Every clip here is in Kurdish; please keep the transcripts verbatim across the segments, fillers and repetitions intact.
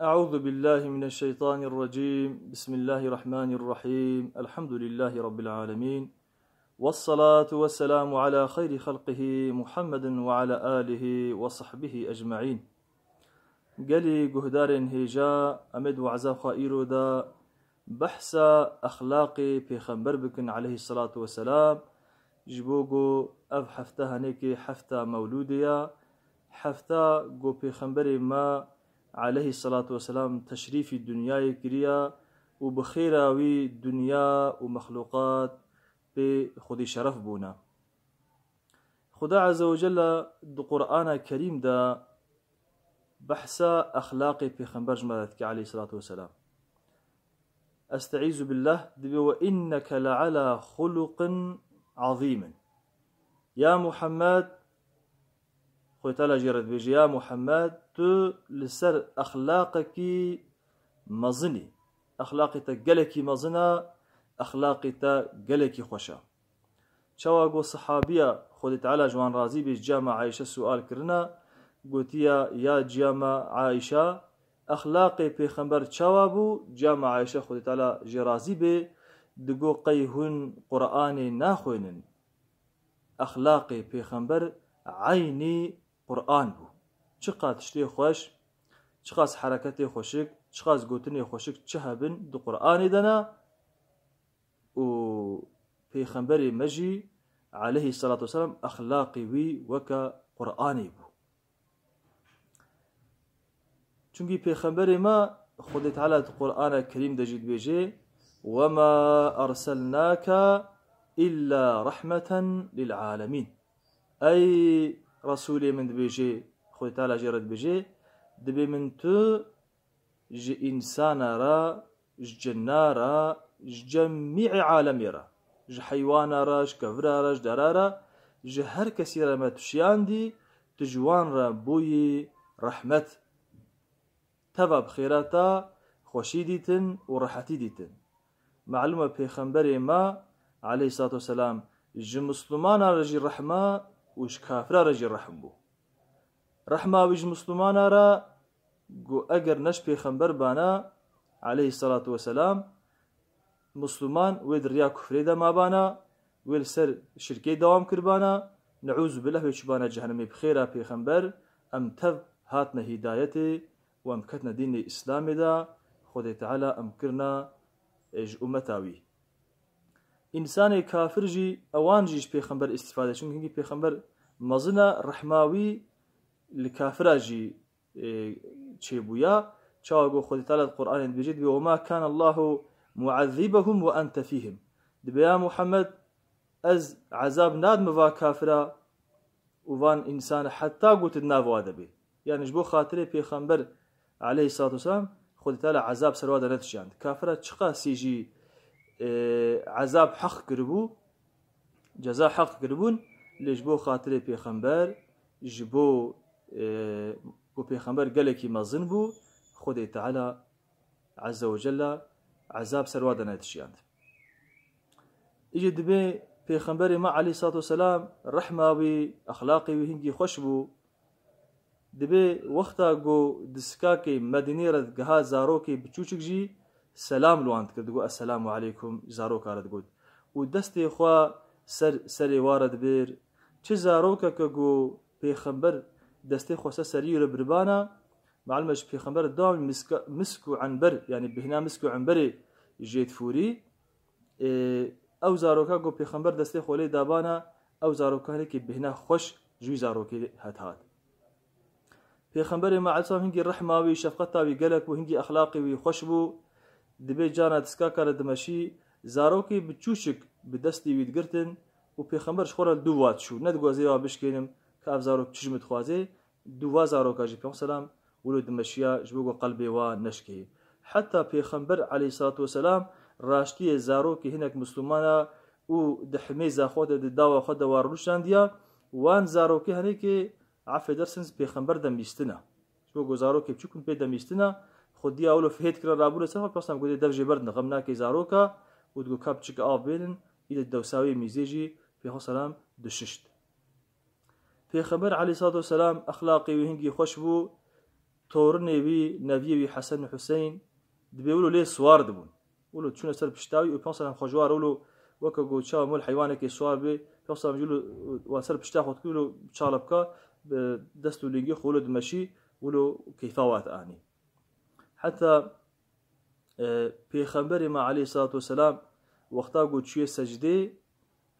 أعوذ بالله من الشيطان الرجيم. بسم الله الرحمن الرحيم. الحمد لله رب العالمين. والصلاة والسلام على خير خلقه محمد وعلى آله وصحبه أجمعين. Gelî guhdarên hêja, em ê di waza xwe îro de behsa exlaqê Pêxember bikin aleyhissalatu vesselam. Ji bo ku ev hefte henekê hefta Mewlûdê ya, hefta ku Pêxemberê me aleyhissalatu vesselam teşrîfî dinyayê kiriya û bi xêra wî dinya û mexluqat pê xwedî şeref bûne. Xuda Azze ve Celle di Qur'ana Kerîm de behsa exlaqê Pêxember ji me re dike aleyhissalatu vesselam. Estaizu billah, dibê: "Ve inneke le ala xuluqin azîmin." Ya Muhammed, Xwedê Teala jê re dibêje: "Ya Muhammed, tu li ser exlaqekî mezin î. Exlaqê te gelekî mezin e, exlaqê te gelekî xweş e." Çawa ku sihabiya, Xwedê Teala ji wan razî bê, ji ciya me Ayşe sual kirina, gotiya: "Ya ciya me Ayşe, exlaqê Pêxember çawa bû?" Ciya me Ayşe, Xwedê Teala jê razî bê, digo: "Qey hûn Qur'anê naxwênin?" Exlaqê Pêxember eynî Qur'an bû. Çiqas tiştê xweş, çiqas hereketê xweşik, çiqas gotinê xweşik çi hebin di Qur'anê de ne û Pêxemberê me jî aleyhissalatu vesselam exlaqê wî weke Qur'anê bû. Çunkî Pêxemberê me, Xwedê Teala di Qur'ana Kerîm de jî dibêje: "Ve ma erselnake illa rahmeten lil alemin." Ey Resûlê min, dibêje, Xwedê Teala jê re dibêje, dibê min tu ji însana re, ji cinna re, ji cemî'ê alemê re, ji heywana re, ji kevira re, ji dara re, ji her kesî re me tu şiyandî, tu ji wan re bûyî rehmet. Teva bi xêra te xweşî dîtin û rehetî dîtin. Malûm e, Pêxemberê me aleyhissalatu vesselam ji Mislumana re jî rehma û ji kafira re jî rehm bû. Rehma wî ji Mislumana re, ku eger ne ji Pêxember bana aleyhissalatu vesselam, Misluman wê di riya kufrê de mabana, wê li ser şirkê dewam kiribana, neûzubillah wê çûbana cehennemê. Bi xêra Pêxember em tev hatine hîdayetê û em ketine dînê Îslamê de, Xwedê Teala em kirina, e, ji ummeta wî. Însanê kafir jî, ewan jî ji Pêxember îstîfade, çunke hingî Pêxember mezin e, rehma wî li kafira jî, e, çêbûya. Çawa ku Xwedê Teala di Qur'anê dibêje, dibê: "Ve ma kana Allahu mu'ezzibahum ve ente fîhim." Dibê, ya Muhammed, ez ezab nadim va kafira û van însana heta ku tu di nav wa de bê. Yani ji bo xatirê Pêxember aleyhissalatu vesselam Xwedê Teala ezab ser wa de nedişiyand. Kafira çiqasî jî, e, ezab heq kiribû, ceza heq kiribûn, lê ji bo xatirê Pêxember, ji bo, e, ku Pêxember gelekî mezin bû, Xwedê Teala Azze ve Celle ezab ser wa de nedişiyand. Îjî dibê Pêxemberê me aleyhissalatu vesselam rehma wî, exlaqê wî hingî xweş bû. Dibê wexta ku di sikakê Medînê re digiha zarokê biçûçik jî selam li wan dikir, digot, "Esselamu aleykum", zaroka re digot. Û destê xwe ser serê wa re dibêr. Çi zarokeke ku Pêxember destê xwe ser serî re biribana, malum e ji Pêxember dawî miska-, misk û enber, yani bihna misk û enberê jê difûrî. Ê, ew zaroka ku Pêxember destê xwe lê dabana, ew zarokanekî bihna xweş ji wî zarokê het hat. Pêxemberê me aleyhisselam hingî rehma wî, şefqeta wî gelek bû, hingî exlaqê wî xweş bû. Dibê carna tiskaka re dimeşî, zarokê biçûçik bi destê wî digirtin û Pêxember ji xwe re li dû wa diçû. Nedigot ez ê wa bişkênim, ka ev zarok çi ji min dixwaze. Dû va zaroka jî, peyxember selam, wilo dimeşiya ji bo ku qelbê wa neşkê. Heta Pêxember aleyhissalatu vesselam raştiyê zarokê hinek Mislumana û di himêza xwe de, di dawa xwe de wa rûnişandiya, wan zarokê henekê, afedersiniz, Pêxember demîstina. Ji bo ku zarokê biçûk in pê demîstina, xwediya wilo fihêt kira rabûne ser xwe, peyxember selam gotê, "Dev jê berdin, xem nake zaroka", û digot, "Ka biçik av bênin", îdî dewsa wê mîzê jî, peyxember selam dişişt. Pêxember aleyhissalatu vesselam exlaqê wî hingî xweş bû. torinê wî, neviyê wî Hesen û Huseyn, dibê wilo lê siwar dibûn. Wilo çûne ser pişta wî û pênc selam xwe ji war wilo weke ku çawa mol heywanekê siwar bê, pênc selam jilo wan ser pişta xwe dikir wilo çala bika, bi dest û lingê xwe wilo dimeşî, wilo keyfa wat anî. Heta, e, Pêxemberê me aleyhissalatu vesselam wexta ku çûye secdê,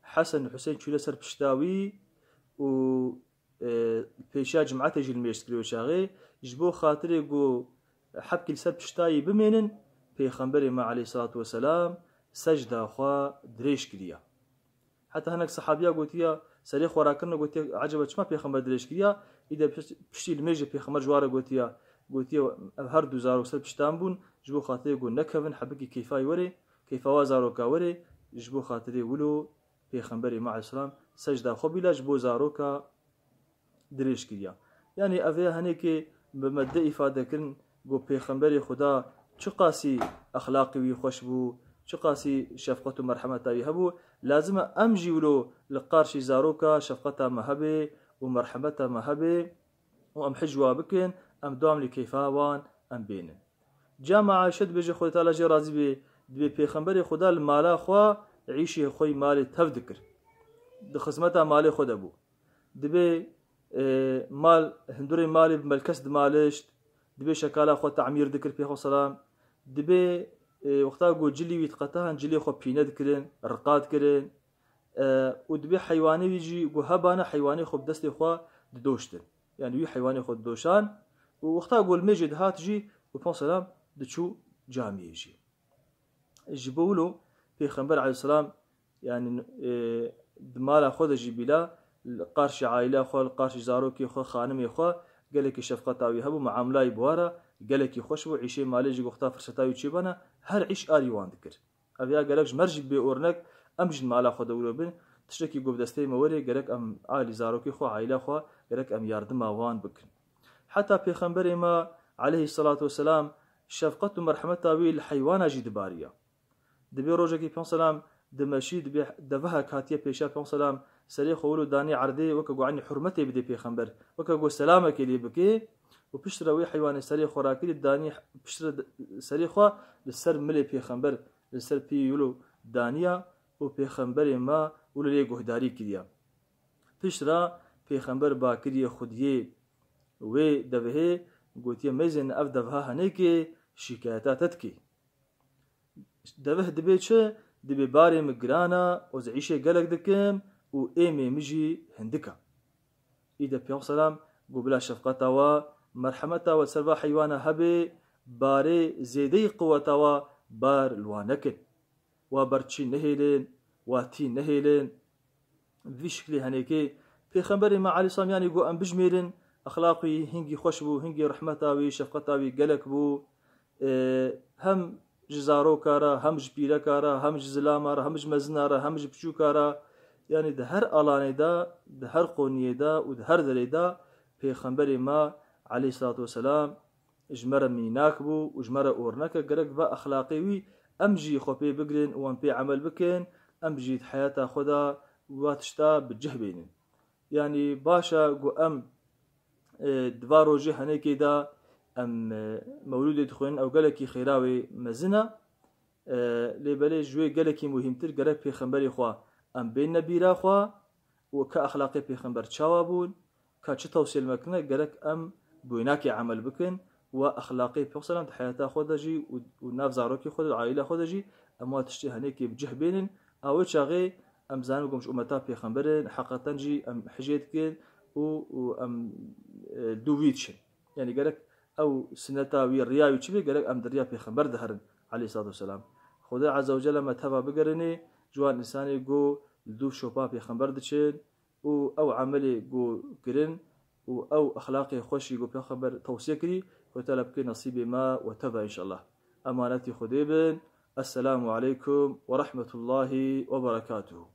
Hesen û Huseyn çûne ser pişta wî û, e, pêşiya cimetê jî li mêj dikir wê çaxê, ji bo xatirê ku hebkî li ser pişta yî bimênin, Pêxemberê me aleyhissalatu vesselam secda xwe dirêj kiriya. Heta hinek sehabiya gotiya, serê xwe rakirine gotiya, "Eceba çima Pêxember dirêj kiriya?" Îde pişt-, piştî li mêjê Pêxember ji wan re gotiya, gotiya, "Ev her du zarok ser piştan bûn, ji bo xatirê ku nekevin, hebikî keyfa wî were, keyfa wa zaroka were, ji bo xatirê wilo Pêxemberê me aleyhisselam secda xwe bîla ji bo zaroka dirêj kiriya." Yanî ev ê henekê bi me de îfade kirin ku Pêxemberê Xuda çiqasî exlaqî wî xweş bû, çiqasî şefqet û merhemeta wî hebû, lazim e em jî wilo li qarşî zaroka şefqeta me hebe û merhemeta me hebe û em hicwa bikin, em dewam li keyfa wan em bênin. Cama Ayşe dibêje, Xwedê Teala jê razî bê, dibê Pêxemberê Xuda li mala xwe îşê xwe yî malê tev dikir. Di xizmeta malê xwe de bû. Dibê, e, mal, hundurê malê bi melkes dimalişt, dibê şekala xwe tamîr dikir pê xwe selam, dibê, e, wexta ku cilî wî diqetahan cilê xwe pîne dikirin, riqa dikirin, e, û dibê heywanê wî jî ku hebane heywanê xwe bi destê xwe didoştin. Yanî wî heywanê xwe didoşan û wexta ku li mêjê dihat jî û pê selam diçû camiyê jî. Ji bo wilo Pêxember aleyhisselam, yanî, e, di mala xwe de jî bîla, li qarşî aîla xwe, li qarşî zarokê xwe, xanimê xwe, gelekî şefqeta wî hebû, muamela wî bi wan re gelekî xweş bû, îşê malê jî ku wexta firseta wî çêbana, her îş arî wan dikir. Ev ya gerek ji me re jî bê ornek, em jî di mala xwe de wilo bin, tiştekî ku bi destê me were, gerek em alî zarokê xwe, aîla xwe, gerek em yardima wan bikin. Heta Pêxemberê me aleyhisselatu vesselam şefqet û merhemeta wî li heywana jî dibariya. Dibê rojekî pê selam dimeşî, dibê devehek hatiye pêşiya pê selam serê xwe wilo danî erdê, weke ku enî hurmetê bidê Pêxember, weke ku selamekê lê bike û piştre wê heywanê serê xwe rakirî danî piştre de-, serê xwe li ser milê Pêxember, li ser pî wilo daniya û Pêxemberê me wilo lê guhdarî kiriya. Piştre Pêxember ba kiriye xwediyê wê devehê, gotiye, Mêzên ev deveha henekê şîkayeta te dikê. Deveh dibê çi? Dibê barê min giran e, ez îşê gelek dikim û êmê min jî hindik e. Îde pê selam got, bila şefqeta we, merhemeta we ser va heywana hebe, barê zêdeyî quweta we bar li wan nekin. Wa ber çî nehêlin, wa tî nehêlin. Bi vî şiklê henekê Pêxemberê me aleyhisselam yanî got em bijmêrin, exlaq wî hingî xweş bû, hingî rehmeta wî, şefqeta wî gelek bû. E, hem ji zaroka re, hem ji pîreka re, hem ji zilama re, hem ji mezina re, hem ji piçûka re. Yanî di her alanê de, di her qoniyê de û di her derê de Pêxemberê me aleyhisselatu vesselam ji me re mînak bû û ji me re ornek e. Gerek va exlaqê wî em jî xwe pê bigirin û em pê emel bikin, em jî di heyata xwe de wa tişta bi cih bênin. Yanî baş e ku em, e, di va rojê henekê de em, e, mewlûdê dixwînin, ew gelekî xêra wê mezin e. E, lê belê ji wê gelekî muhîmtir gerek pêxemberê xwe em bênine bîra xwe û ka exlaqê pêxember çawa bûn, ka çi tewsîye li me kirine, gerek em bi wênakê emel bikin û exlaqê pêxember di heyata xwe de jî û, û nav zarokê xwe de, aîla xwe de jî em wa tiştê henekê bi cih bênin. A wê çaxê em zanin ku em ji ummeta pêxember in, heqeten jî em hicê dikin û, û em, e, dû wî diçin. Yanî gerek ew sineta wî, riya wî çi bê, gerek em di riya pêxember de herin, aleyhissalatu vesselam. Xwedê Azze ve Celle me teva bigerîne ji wan însanê ku li dû şopa pêxember diçin û ew emelê ku kirin û ew exlaqê xweşî ku pêxember tewsiye kirî, Xwedê Teala bike nesîbê me we teva înşallah. Emanetî Xwedê bin. Esselamu aleykum ve rahmetullahi ve berekatuhu.